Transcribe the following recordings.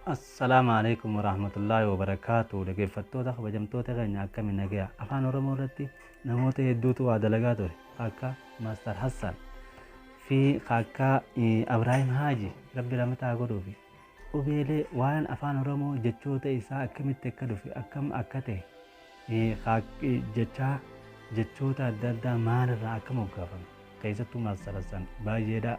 Assalaamu alaikum warahmatullaahi wabarakaatu. Dhaggeeffattoota kabajamtoota keenya, akkami nagaya? Afaan Oromoo irratti namoota hedduutu waa dalagaa ture, akka Master Hassan fi akka Abraahim Haaji, rabbi lamataa godhuufi. Qubeelee waan afaan Oromoo, jechoota isaa akkamitti akka dhufe, akkam akka ta'e, jechaa jechoota adda addaa maalirraa akka moggaafame, keessattuu Master Hassan baay'eedha.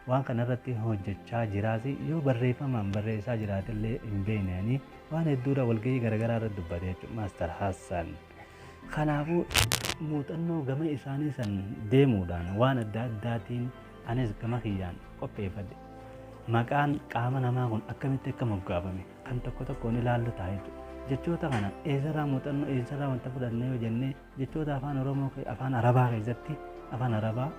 Waan kana irratti hojjechaa jiraas, yoo barreeffamaan barreessaa jiraatillee hin beekne, waan hedduudha walgahii garaagaraa irratti dubbate jechuudha Master Hassan. Kanaafuu muuxannoo gama isaanii san deemuudhaan waan adda addaatiin anis gama kiyyaan qopheeffadhe. Maqaan qaama namaa kun akkamitti akka moggaafame kan tokko tokkoon ilaallu ta'a jechuudha. Jechoota kana eessarraa muuxannoo, eessarraa wanta fudhannee yoo jennee, jechoota afaan Oromoo, afaan Arabaa keessatti, afaan Arabaa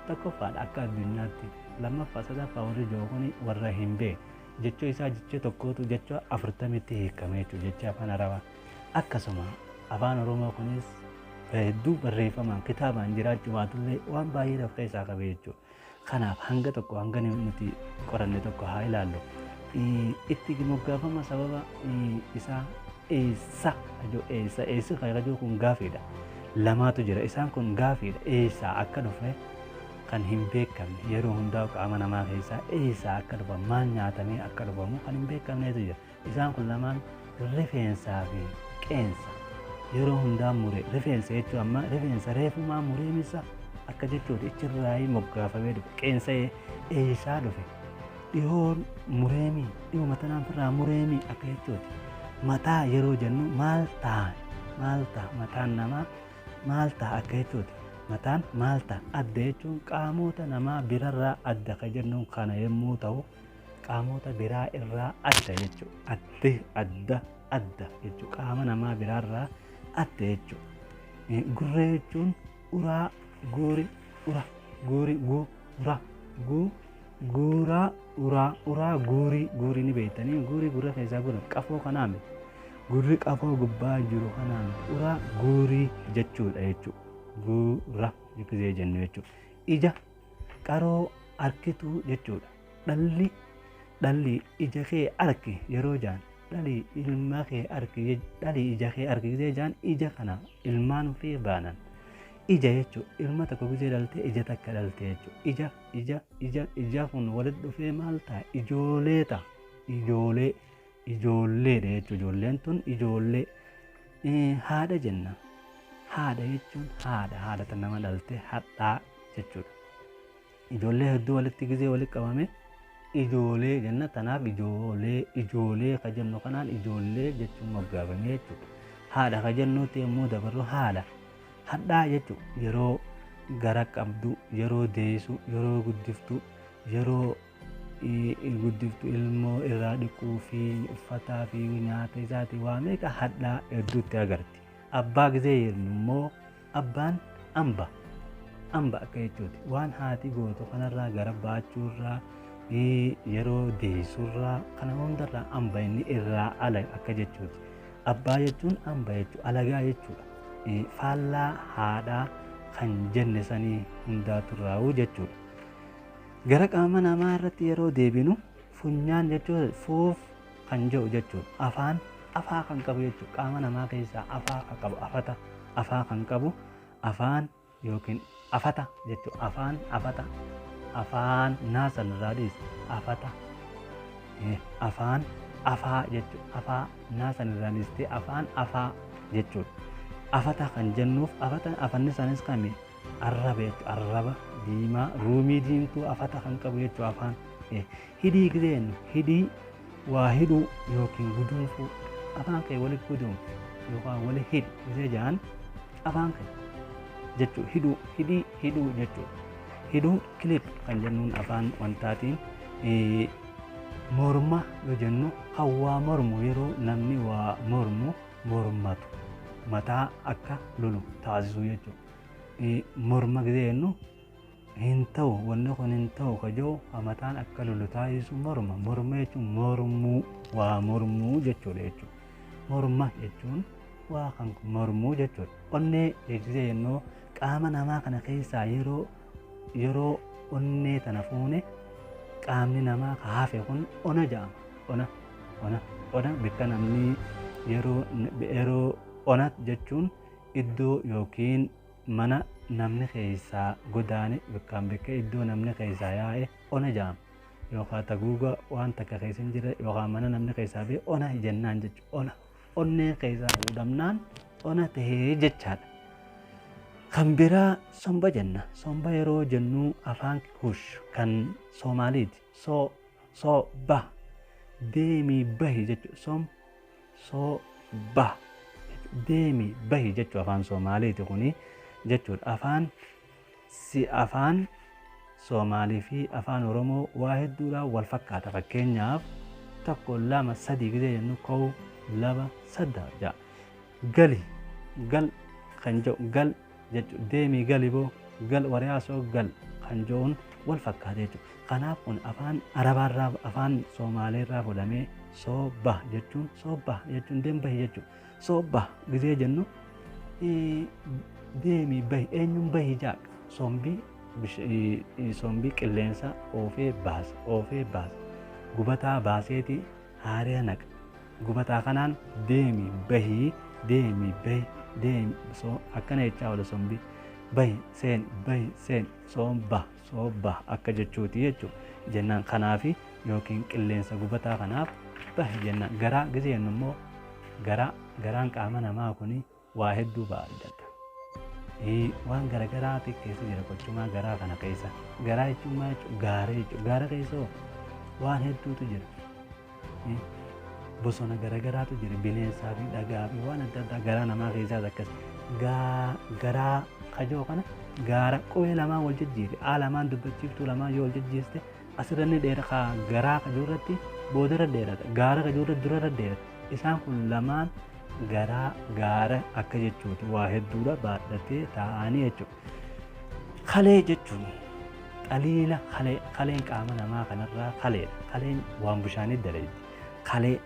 tokkoffaadha akka addunyaatti, lammaffaa, sadaffaa warri jiru kun warra hin beekne. Jechoo isaa jecha tokkootu jecha 40tti hiikame jechuudha jecha afaan Arabaa. Akkasuma afaan Oromoo kunis hedduu barreeffamaan kitaabaan jiraachuu baatullee waan baay'ee of keessaa qabe jechuudha. Kanaaf hanga tokko, hanga nuti qoranne tokko haa ilaallu. Itti moggaafama sababa isaa eessa, eessa, eessi kayyuu kun gaafiidha. Lamaatu jira, isaan kun gaafiidha. Eessaa akka dhufe kan hin beekamne, yeroo hundaa qaama namaa keessaa eessaa akka dhufa, maal nyaatamee akka dhufamu kan hin beekamnetu jira. Isaan kun lamaan rifeensaa fi qeensa. Yeroo hundaa mure rifeensa jechuun amma rifeensa reefumaa mureemisa akka jechuudha, ichirraa moggaafamee dhufe. Qeensa eessaa dhufe? Dhihoon mureemii, dhihoo matanaan firraa mureemii akka jechuuti. Mataa yeroo jennu maal ta'a, maal ta'a, mataan namaa maal ta'a akka jechuuti. Mataan maal ta'a? Adda jechuun qaamota namaa birarraa adda ka jennuun kana yommuu ta'u, qaamota biraa irraa adda jechuudha. Adde, adda, adda jechuudha. Qaama namaa biraarraa adda jechuudha. Gurree jechuun uraa guuri, ura guuri, guu ura guu guuraa, uraa, uraa guurii. Guurii ni beektanii, guurii gurra keessaa guuran qafoo kanaa miti. Gurri qafoo gubbaa jiru kanaa miti. Uraa guurii jechuudha jechuudha. Guura gisee jennu jechuudha. Ija qaroo arkituu jechuudha. Dhalli, dhalli ija kee arki yeroo jaan, dhalli ilma kee arki, dhalli ija kee arki gisee jaan, ija kana ilmaan ofii baanan. Ija jechuudha, ilma tokko gisee dhaltee ija takka dhalte jechuudha. Ija, ija, ija, ija kun walitti dhufee maal ta'a? Ijoolee ta'a. Ijoolee, ijoolleedha jechuudha. Ijoolleen tun ijoollee. Haadha jenna. Haadha jechuun haadha, haadha tan nama dhalte hadhaa jechuudha. Ijoollee hedduu walitti gisee walitti qabame ijoolee jenna. Tanaaf ijoolee, ijoolee ka jennu kanaan ijoollee jechuun moggaafame jechuudha. Haadha ka jennuutti yommuu dabarru, haadha hadhaa jechuudha. Yeroo gara qabdu, yeroo deessu, yeroo guddiftu, yeroo guddiftu ilmoo irraa dhiquu fi uffataa fi nyaata isaatii waa meeqa hadhaa hedduutti agarti. Abbaa gisee jennu immoo abbaan amba, amba akka jechuuti. Waan haati gootu kanarraa, gara baachuurraa, yeroo deessurraa, kana hundarraa amba, inni irraa ala akka jechuuti. Abbaa jechuun amba jechuudha, alagaa jechuudha. Faallaa haadhaa kan jenne sanii hundaaturraa'uu jechuudha. Gara qaama namaa irratti yeroo deebinu, funyaan jechuun fuuf kan jedhu jechuudha. Afaan afaa kan qabu jechuudha. Qaama namaa keessaa afaa kan qabu, afata, afaa kan qabu afaan yookiin afata jechuudha. Afaan afata, afaan naasan irraa dhiisa afata, afaan afaa jechuudha. Afaa naasan irraa dhiistee afaan afaa jechuudha. Afata kan jennuuf afata, afanni isanis kami? Arraba jechuudha. Arraba diimaa, ruumii diimtuu afata kan qabu jechuudha afaan. Hidhii gisee jennu, hidhii waa hidhuu yookiin guduunfuu, afaan kee walitti guduunfi yookaan wali hidhi gisee jedhan afaan kee jechuudha. Hidhuu, hidhii hidhuu jechuudha. Hidhuu, clip kan jennuun afaan wantaatiin. Morma yoo jennu kan waa mormu, yeroo namni waa mormu, mormatu, mataa akka lolu taasisu jechuudha. Morma gisee jennu hin ta'u, wanni kun hin ta'u ka jiru, mataan akka lolu taasisu morma. Morma jechuun mormuu, waa mormuu jechuudha jechuudha. Morma jechuun waa kan mormuu jechuudha. Onnee gisee jennu qaama namaa kana keessaa yeroo onnee tana fuune qaamni namaa ka hafe kun ona jedhama. Ona, Ona ona bakka namni yeroo ona jechuun iddoo yookiin mana namni keessaa godaane, bakkaan bakka iddoo namni keessaa yaa'e ona jedhama. Yookaan taguuga waan takka keessa hin jirre yookaan mana namni keessaa ba'e ona jennaan jechuudha. Ona onneen keessaa fuudhamnaan ona tahee jechaadha. Kan biraa somba jenna. Somba yeroo jennu afaan Kuush kan Soomaaliiti. Soo soo ba deemii bahi jechuudha. Som soo ba deemii bahi jechuudha afaan Soomaaliiti kuni jechuudha. Afaan si afaan Soomaalii fi afaan Oromoo waa hedduudhaan wal fakkaata. Fakkeenyaaf 1 2 3 gisee jennu kow 2 3 ja'a. Gali gal kan jedhu gal jechuudha. Deemii gali boo gal wariyaasoo gal kan jedhuun wal fakkaata jechuudha. Kanaaf kun afaan Arabaarraa afaan Soomaaleerraa fudhamee sooba jechuun sooba jechuun deem bahi jechuudha. Sooba gisee jennu deemii bahi eenyuun bahi ja'a sombii sombii qilleensa oofee baasa oofee baasa gubataa baaseeti haaree naqa gubataa kanaan deemii bahii deemii bahi deemi soo akkana jechaa oola sombii bahi seen bahi seen soomba soobba akka jechuuti jechuudha jennaan. Kanaafi yookiin qilleensa gubataa kanaaf bahi jennaan. Garaa gisee jennu immoo garaa garaan qaama namaa kuni waa hedduu ba'a adda adda. Waan garagaraati keessa jira qochumaa garaa kana keessa. Garaa jechuun maal jechuudha? Gaara jechuudha. Gaara keessa hoo waan hedduutu jira. Bosona garagaraatu jira. Bineensaa fi dhagaa fi waan adda addaa garaa namaa keessaas akkas. Garaa kajoo kana gaara qubee lamaan wal jijjiiri. A lamaan dubbachiiftuu lamaan yoo wal jijjiirte asirra ni dheera garaa kajoo irratti boodarra dheerata. Gaara kajoo irratti durarra dheerata. Isaan kun lamaan garaa gaara akka jechuuti. Waa hedduudha baadhatee taa'anii jechuudha. Kalee jechuun xaliila kalee kaleen qaama namaa kanarraa kaleedha. Kaleen waan bishaanii dalagdi. Kalee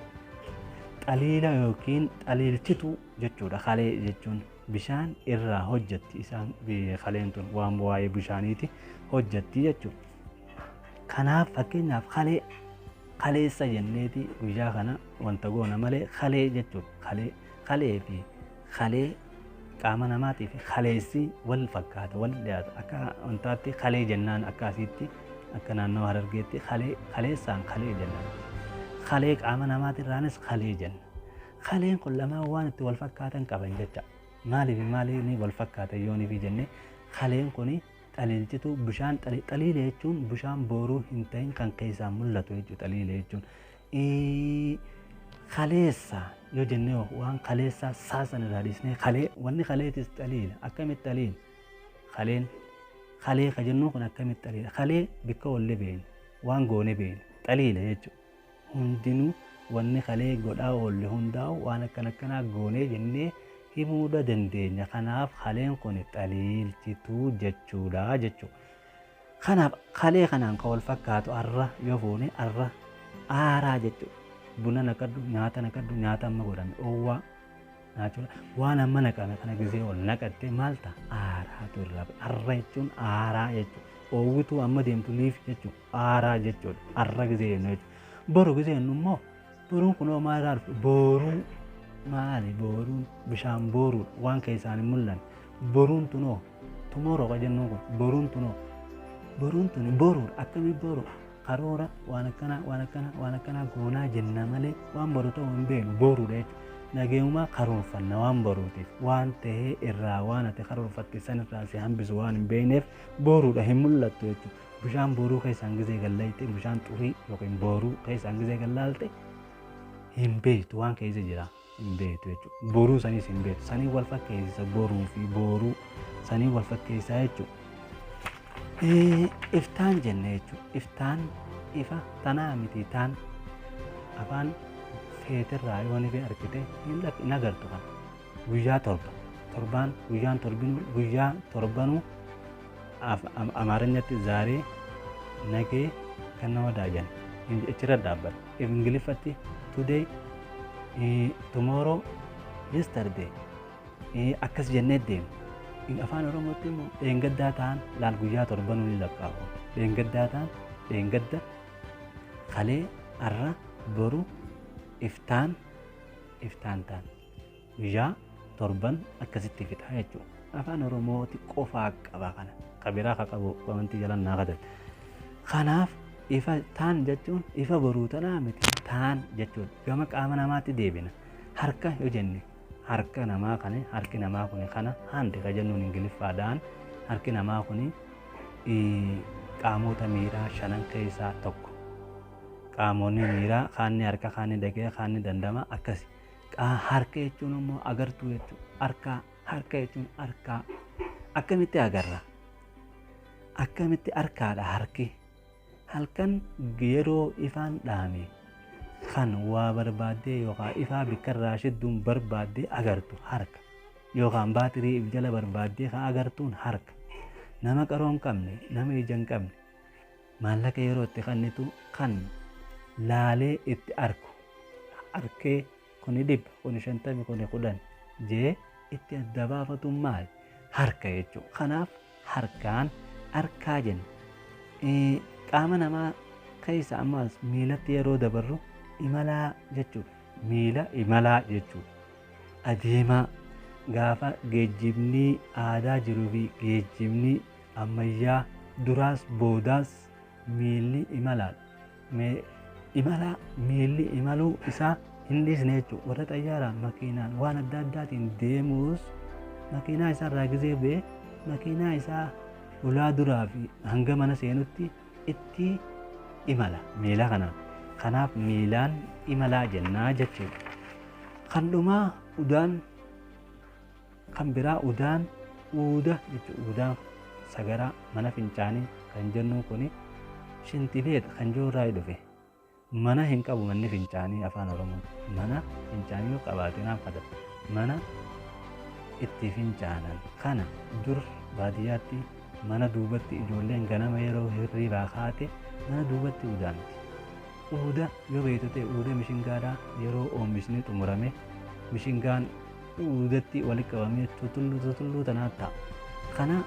xaliila yookiin xaliilchituu jechuudha. Kalee jechuun bishaan irraa hojjetti isaan kaleen tun waan waa'ee bishaaniiti hojjetti jechuudha. Kanaaf fakkeenyaaf kalee kaleessa jenneeti guyyaa kana wanta goona malee kalee jechuudha. Kalee kalee fi kalee qaama namaatii fi kaleessi wal fakkaata wal dhiyaata akka wantaatti kalee jennaan akka asiitti akka naannoo Harargeetti kalee kaleessaan kalee jennaan. Kalee qaama namaatirraanis kalee jenna. Kaleen kun lamaan waan itti wal fakkaatan qaban jecha. Maaliif maaliif wal fakkaatan yooniif jenne kaleen kuni xaliilchituu bishaan xaliila jechuun bishaan booruu hin ta'in kan keessaan mul'atu jechuudha xaliila jechuun. Kaleessa yoo jennee waan kaleessaa saasan irraa dhiisnee kalee wanni kaleetis xaliila akkamitti xaliila kaleen kalee ka jennuun kun akkamitti xaliila kalee bikka oollee beekna waan goone beekna xaliila jechuudha. Hundinuu wanni kalee godhaa oolle hundaa'u waan akkan akkanaa goonee jennee himuudha dandeenya. Kanaaf kaleen kun xaliilchituu jechuudha jechuudha. Kanaaf kalee kanaan kan wal fakkaatu arra yoo fuune arra aaraa jechuudha. Buna naqadhu nyaata naqadhu nyaata amma godhame oowwaa nyaachuudha. Waan amma naqame kana gisee ol naqatte maal ta'a aaraatu irraa arra jechuun aaraa jechuudha. Oowwituu amma deemtu liif jechuudha aaraa jechuudha. Arra gisee jennu jechuudha. Boru gisee jennu immoo boruun kunoo maal irraa dhufe booruu maali booruun bishaan booruudha waan keessaan hin mul'anne boruun tunoo tomorrow ka jennuun kun boruun tunoo boruun tuni boruudha akkamii boru karoora waan akkanaa waan akkanaa waan akkanaa goonaa jenna malee waan boru ta'u hin beeknu boruudha jechuudha. Nageenyumaa karoorfanna waan boruutiif waan ta'ee irraa waan ati karoorfatte san irraa si hambisu waan hin beekneef boruudha hin mul'attu jechuudha. Bishaan booruu keessaan gisee gallayte bishaan xurii yookiin booruu keessaan gisee gallaalte hin beektu waan keessa jira hin beektu jechuudha. Boruu saniis hin beektu. Sanii wal fakkeessa boruu fi booruu sanii wal fakkeessaa jechuudha. Iftaan jenne jechuudha. Iftaan ifa tanaa miti taan afaan feetirraa yoo ni argite hin agartu kana. Guyyaa torba torbaan guyyaan torbinuu guyyaa torbanuu Amaarinyatti zaaree nagee kan nama daajan achirra dhaabbata. Ingiliffatti today, tomorrow, yesterday akkas jennee deemna. Afaan Oromootti immoo dheengaddaa ta'an laal guyyaa torbanuu ni lakkaa'u. Dheengaddaa ta'an dheengadda kalee arra boru Iftaan, iftaan taan. Guyyaa, torban akkasitti fixa jechuudha. Afaan Oromooti qofaa qaba kana. Kabiraa ka qabu amantii jalan naa kadhate. Kanaaf ifa taan jechuun ifa boruu tanaa miti taan jechuudha. Gama qaama namaatti deebina. Harka yoo jenne harka namaa kana, harki namaa kun kana hand ka jennuun Ingiliffaadhaan, harki namaa kun qaamota miiraa shanan keessaa tokko. Qaamonni miiraa kaanni harka, kaanni dhagee, kaanni dandama akkasi. Harka jechuun immoo agartuu jechuudha. Harkaa, harka jechuun harkaa. Akkamitti agarra? Akkamitti harkaadha harki? Halkan yeroo ifaan dhaame kan waa barbaaddee yookaan ifaa bikkarraa shidduun barbaaddee agartu harka. Yookaan baatirii if jala barbaaddee kan agartuun harka. Nama qaroo hin qabne, nama ija hin qabne, maallaqa yeroo itti kennitu kan laalee itti arku. Arkee kuni 100, kuni 50, kuni 10 jee itti adda baafatu maali? Harka jechuudha. Kanaaf harkaan harkaa jenna. Qaama namaa keessa ammas miilatti yeroo dabarru imalaa jechuudha. Miila imalaa jechuudha. Adeemaa gaafa geejjibni aadaa jiruu fi geejjibni ammayyaa duraas boodaas miilli imalaadha. Imalaa miilli imaluu isaa hin dhiisne jechuudha. Warra xayyaaraan, makiinaan, waan adda addaatiin deemuus makiinaa isaarraa gizee bu'ee makiinaa isaa ulaa duraa fi hanga mana seenutti itti imala miila kanaan. Kanaaf miilaan imalaa jennaa jechuudha. Kan dhumaa udaan, kan biraa udaan uuda jechuudha. Udaan sagaraa mana fincaanii kan jennu kuni shintibeet kan jiru dhufe. Mana hin qabu manni fincaanii afaan Oromoo. Mana fincaanii yoo qabaate naaf kadhata. Mana itti fincaanan kana dur baadiyyaatti mana duubatti ijoolleen ganama yeroo hirribaa kaate mana duubatti udaanti. Uuda yoo beektu ta'e uuda mishingaadhaa yeroo oomishni xumurame mishingaan uudatti walitti qabamee tutulluu tutulluu tanaa ta'a. Kana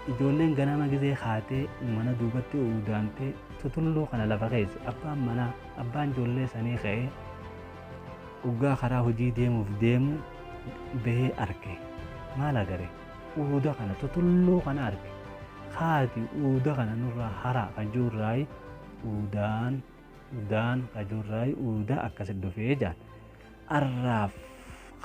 ijoolleen ganama gizee kaatee mana duubatti udaantee tutulluu kana lafa keessa abbaan manaa, abbaan ijoollee sanii ka'ee dhugaa karaa hojii deemuuf deemu bahee arge. Maal agare? Uuda kana, tutulluu kana arge. Haati uuda kana nurraa haraa kan jirurraayi udaan, udaan kan jirurraayi uuda akkasi dhufee jaan. Arraaf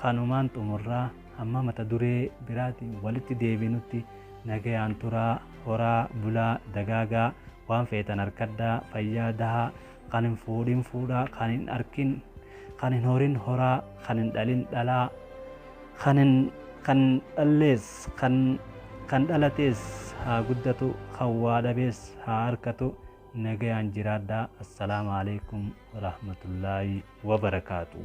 kanumaan xumurraa hamma mata duree biraatiin walitti deebinutti nagayaan turaa, horaa, bulaa, dagaagaa, waan feetan harkadhaa, fayyaa dahaa, kan hin fuudhin fuudhaa, kan hin arkin, kan hin horin horaa, kan hin dhalin dhalaa, kan hin kan dhallees kan dhalatees haa guddatu, kan waa dhabees haa harkatu, nagayaan jiraadhaa. Assalaamu alaikum warahmatullaahi wabarakaatu.